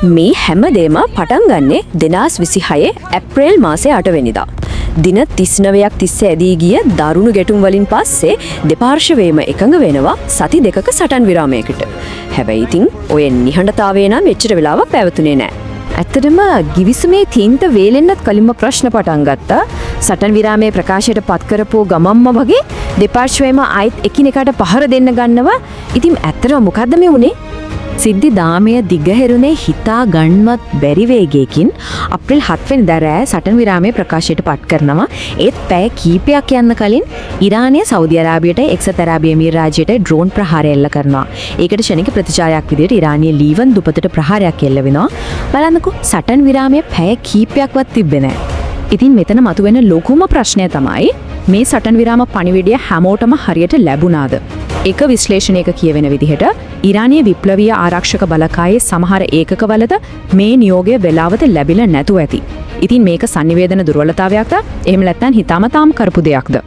මේ හැමදේම පටන් ගන්නේ 2026 ඇප්‍රේල් මාසේ 8 වෙනිදා. දින 39ක් තිස්සේ ඇදී ගිය දරුණු ගැටුම් වලින් පස්සේ දෙපාර්ශවයේම එකඟ වෙනවා සති 2ක සටන් විරාමයකට. හැබැයි ඉතින් ඔය නිහඬතාවය නම් එච්චර වෙලාවක් පැවතුනේ නෑ. ඇත්තටම ගිවිසුමේ තීන්ත වේලෙන්නත් කලින්ම ප්‍රශ්න පටන් ගත්තා. සටන් විරාමයේ ප්‍රකාශයට පත් කරපු ගමම්ම වගේ දෙපාර්ශ්වයේම ආයෙත් එකිනෙකාට පහර දෙන්න ගන්නවා. ඉතින් ඇත්තටම මොකද්ද මේ වුනේ? සිද්ධි දාමය දිගහැරුණේ හිතා ගන්නවත් බැරි වේගයකින්. අප්‍රේල් 7 වෙනිදා රෑ සටන් විරාමයේ ප්‍රකාශයට පත් කරනවා. ඒත් පැය කීපයක් යන්න කලින් ඉරානය සෞදි අරාබියට, එක්සත් අරාබි එමීර් රාජ්‍යයට ඩ්‍රෝන් ප්‍රහාර එල්ල කරනවා. ඒකට ක්ෂණික ප්‍රතිචාරයක් විදිහට ඉරානයේ ලීවන් දුපතට ප්‍රහාරයක් එල්ල වෙනවා. බලන්නකෝ, සටන් විරාමයේ පැය කීපයක්වත් තිබ්බේ නෑ. ඉතින් මෙතන මතුවෙන ලොකුම ප්‍රශ්නය තමයි, මේ සටන් විරාම පණිවිඩය හැමෝටම හරියට ලැබුණාද? එක විශ්ලේෂණයක කියවෙන විදිහට ඉරානයේ විප්ලවීය ආරක්ෂක බලකායේ සමහර ඒකකවලද මේ නියෝගය වෙලාවට ලැබිලා නැතුව ඇති. ඉතින් මේක සන්නිවේදන දුර්වලතාවයක්ද? එහෙම නැත්නම් හිතාමතාම කරපු දෙයක්ද?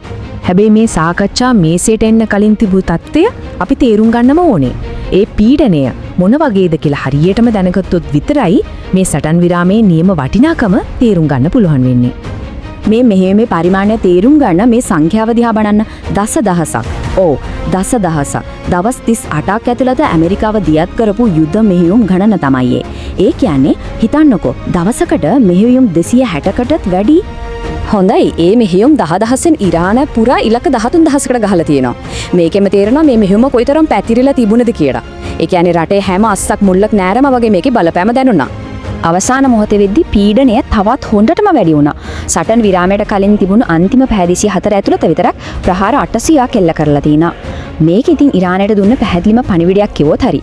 හැබැයි මේ සාකච්ඡා මේසයට එන්න කලින් තිබූ තත්ත්වය අපි තේරුම් ගන්නම ඕනේ. ඒ පීඩනය මොන වගේද කියලා හරියටම දැනගත්තොත් විතරයි මේ සටන් විරාමයේ නියම වටිනාකම තේරුම් ගන්න පුළුවන් වෙන්නේ. මේ මෙහෙයුමේ පරිමාණය තේරුම් ගන්න මේ සංඛ්‍යාව දිහා බලන්න. දස දහසක්. ඔව්, දස දහසක්. දවස් 38ක් ඇතුළත ඇමරිකාව දියත් කරපු යුද මෙහෙයුම් ගණන තමයි ඒ. ඒ කියන්නේ හිතන්නකෝ, දවසකට මෙහෙයුම් 260කටත් වැඩි. හොඳයි, ඒ මෙහෙයුම් දහදහසෙන් ඉරාන පුරා ඉලක්ක 13,000කට ගහලා තියෙනවා. මේකෙම තේරෙනවා මේ මෙහෙයුම කොයිතරම් පැතිරිලා තිබුණද කියලා. ඒ කියන්නේ රටේ හැම අස්සක් මුල්ලක් නෑරම වගේ මේකේ බලපෑම දැනුණා. අවසාන මොහොතේ වෙද්දි පීඩනය තවත් හොඳටම වැඩි වුණා. සටන් විරාමයට කලින් තිබුණු අන්තිම පැය 24 ඇතුළත විතරක් ප්‍රහාර 800ක් එල්ල කරලා තිනා. මේක ඉතින් ඉරානයට දුන්න පැහැදිලිම පණිවිඩයක් කිව්වොත් හරි.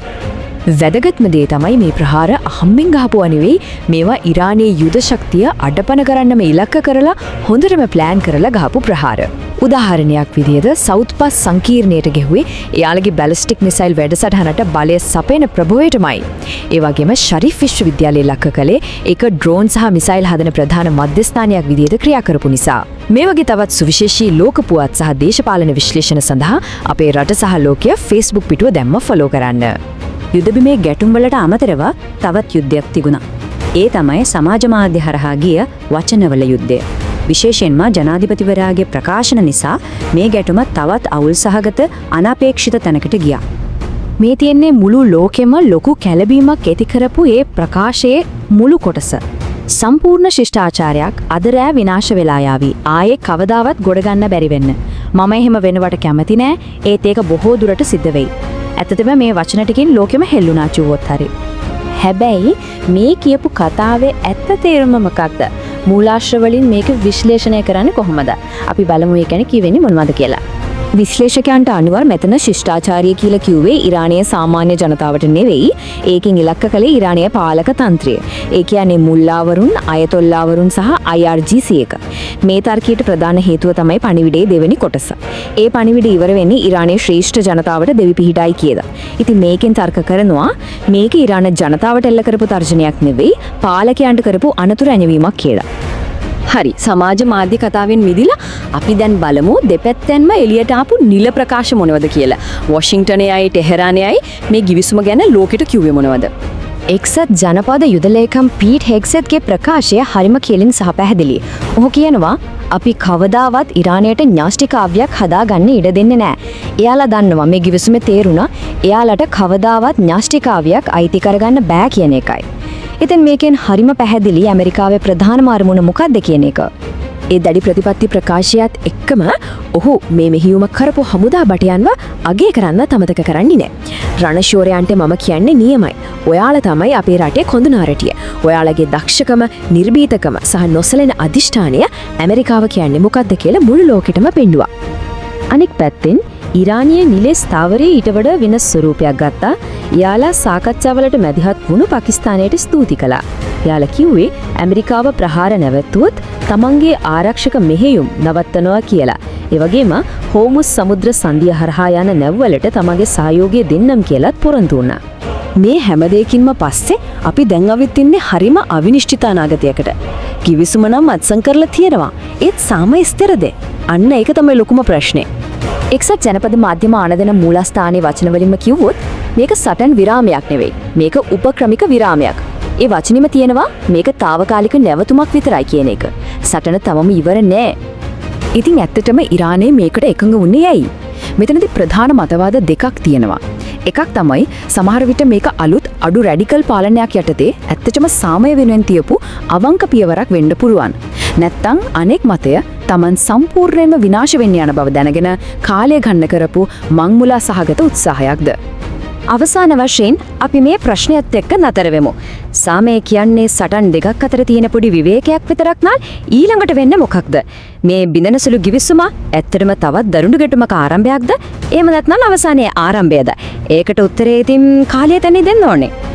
වැදගත්ම දේ තමයි, මේ ප්‍රහාර අහම්බෙන් ගහපුවා නෙවෙයි, මේවා ඉරානයේ යුද ශක්තිය අඩපණ කරන්නම ඉලක්ක කරලා හොඳටම ප්ලෑන් කරලා ගහපු ප්‍රහාර. උදාහරණයක් විදිහට සවුත් පස් සංකීර්ණයට ගැහුවේ එයාලගේ බැලිස්ටික් මිසයිල් වැඩසටහනට බලය සපයන ප්‍රභවයටමයි. ඒ වගේම ෂරීෆ් විශ්වවිද්‍යාලය ලක්ක කළේ ඒක ඩ්‍රෝන් සහ මිසයිල් හදන ප්‍රධාන මධ්‍යස්ථානයක් විදිහට ක්‍රියා කරපු නිසා. මේ වගේ තවත් සුවිශේෂී ලෝක පුවත් සහ දේශපාලන විශ්ලේෂණ සඳහා අපේ රට සහ ලෝකය Facebook පිටුව දැන්ම ෆලෝ කරන්න. යුදබිමේ ගැටුම් වලට අමතරව තවත් යුද්ධයක් තිබුණා. ඒ තමයි සමාජ මාධ්‍ය හරහා ගිය වචනවල යුද්ධය. විශේෂයෙන්ම ජනාධිපතිවරයාගේ ප්‍රකාශන නිසා මේ ගැටුම තවත් අවුල් සහගත අනපේක්ෂිත තැනකට ගියා. මේ තියෙන්නේ මුළු ලෝකෙම ලොකු කැළඹීමක් ඇති කරපු ඒ ප්‍රකාශයේ මුළු කොටස. "සම්පූර්ණ ශිෂ්ටාචාරයක් අද රෑ විනාශ වෙලා යාවි. ආයේ කවදාවත් ගොඩ ගන්න බැරි වෙන්න. මම එහෙම වෙනවට කැමති නෑ. ඒත් ඒක බොහෝ දුරට සිද්ධ වෙයි." ඇත්තටම මේ වචන ටිකින් ලෝකෙම හෙල්ලුණා කිව්වොත් හරි. හැබැයි මේ කියපු කතාවේ ඇත්ත තේරුම මොකක්ද? මූලාශ්‍ර වලින් මේක විශ්ලේෂණය කරන්නේ කොහොමද? අපි බලමු ඒ ගැන කියවෙන්නේ මොනවද කියලා. විශ්ලේෂකයන්ට අනුව මෙතන ශිෂ්ටාචාරය කියලා කිව්වේ ඉරානයේ සාමාන්‍ය ජනතාවට නෙවෙයි, ඒකෙන් ඉලක්ක කළේ ඉරානයේ පාලක තන්ත්‍රය. ඒ කියන්නේ මුල්ලාවරුන්, අයතොල්ලාවරුන් සහ IRGC එක. මේ තර්කයට ප්‍රධාන හේතුව තමයි පණිවිඩයේ දෙවෙනි කොටස. ඒ පණිවිඩය ඉවර වෙන්නේ ඉරානයේ ශ්‍රේෂ්ඨ ජනතාවට දෙවි පිහිටයි කියලා. ඉතින් මේකෙන් තර්ක කරනවා මේක ඉරාන ජනතාවට එල්ල කරපු තර්ජනයක් නෙවෙයි, පාලකයන්ට කරපු අනතුරු ඇණවීමක් කියලා. හරි, සමාජ මාධ්‍ය කතාවෙන් මිදිලා අපි දැන් බලමු දෙපැත්තෙන්ම එළියට ආපු නිල ප්‍රකාශ මොනවද කියලා. වොෂින්ග්ටනයයි ටෙහරානයයි මේ ගිවිසුම ගැන ලෝකෙට කිව්වේ මොනවද? එක්සත් ජනපද යුද ලේකම් පීට් හෙග්සෙත්ගේ ප්‍රකාශය හරිම කෙලින් සහ පැහැදිලි. ඔහු කියනවා, "අපි කවදාවත් ඉරානයට න්‍යෂ්ටි කාව්‍යයක් හදාගන්න ඉඩ දෙන්නේ නෑ. එයාලා දන්නවා මේ ගිවිසුමේ තේරුණ එයාලට කවදාවත් න්‍යෂ්ටි කාව්‍යයක් අයිති කරගන්න බෑ කියන එකයි." ඉතින් මේකෙන් හරිම පැහැදිලි ඇමරිකාවේ ප්‍රධානම අරමුණ මොකක්ද කියන එක. ඒ දැඩි ප්‍රතිපත්ති ප්‍රකාශයත් එක්කම ඔහු මේ මෙහෙයුම කරපු හමුදා භටයන්ව අගය කරන්න අමතක කරන්නේ නෑ. "රණශූරයන්ට මම කියන්නේ නියමයි. ඔයාලා තමයි අපේ රටේ කොඳුනාරටිය. ඔයාලගේ දක්ෂකම, නිර්භීතකම සහ නොසැලෙන අධිෂ්ඨානය ඇමරිකාව කියන්නේ මොකක්ද කියලා මුළු ලෝකෙටම පෙන්නුවා." අනෙක් පැත්තෙන් ඉරානයේ නිල ස්ථාවරයේ ඊට වඩා වෙනස් ස්වරූපයක් ගත්තා. එයාලා සාකච්ඡාවලට මැදිහත් වුණු පාකිස්තානයට ස්තුති කළා. එයාලා කිව්වේ ඇමරිකාව ප්‍රහාර නැවැත්තුවොත් තමන්ගේ ආරක්ෂක මෙහෙයුම් නවත්තනවා කියලා. ඒ වගේම හෝමුස් සමුද්‍ර සන්ධිය හරහා යන නැව්වලට තමන්ගේ සහයෝගය දෙන්නම් කියලත් පොරොන්දු වුණා. මේ හැම දෙයකින්ම පස්සේ අපි දැන් අවිත් ඉන්නේ හරිම අවිනිශ්චිත අනාගතයකට. ගිවිසුම නම් අත්සන් කරලා තියෙනවා. ඒත් සාමය ස්ථිරද? අන්න ඒක තමයි ලොකුම ප්‍රශ්නේ. එක්සත් ජනපද මාධ්‍යම ආනදන මූලස්ථානයේ වචන වලින්ම කිව්වොත් මේක සටන් විරාමයක් නෙවෙයි. මේක උපක්‍රමික විරාමයක්. ඒ වචනෙම තියෙනවා මේක තාවකාලික නැවතුමක් විතරයි කියන එක. සටන තවම ඉවර නෑ. ඉතින් ඇත්තටම ඉරානයේ මේකට එකඟ වුණේ ඇයි? මෙතනදී ප්‍රධාන මතවාද දෙකක් තියෙනවා. එකක් තමයි සමහර විට මේක අලුත් අඩු රැඩිකල් පාලනයක් යටතේ ඇත්තටම සාමය වෙනුවෙන් තියපු අවංක පියවරක් වෙන්න පුළුවන්. නැත්තම් අනෙක් මතය තමන් සම්පූර්ණයෙන්ම විනාශ වෙන්න යන බව දැනගෙන කාලය ගන්න කරපු මංමුලා සහගත උත්සාහයක්ද? අවසාන වශයෙන් අපි මේ ප්‍රශ්නයත් එක්ක නතර වෙමු. සාමය කියන්නේ සටන් දෙකක් අතර තියෙන පොඩි විවේකයක් විතරක් නම් ඊළඟට වෙන්නේ මොකක්ද? මේ බිඳෙන සුළු ගිවිසුම ඇත්තටම තවත් දරුණු ගැටුමක ආරම්භයක්ද? එහෙම නැත්නම් අවසානයේ ආරම්භයද? ඒකට උත්තරේ ඉතින් කාලය තැන්නේ දෙන්න ඕනේ.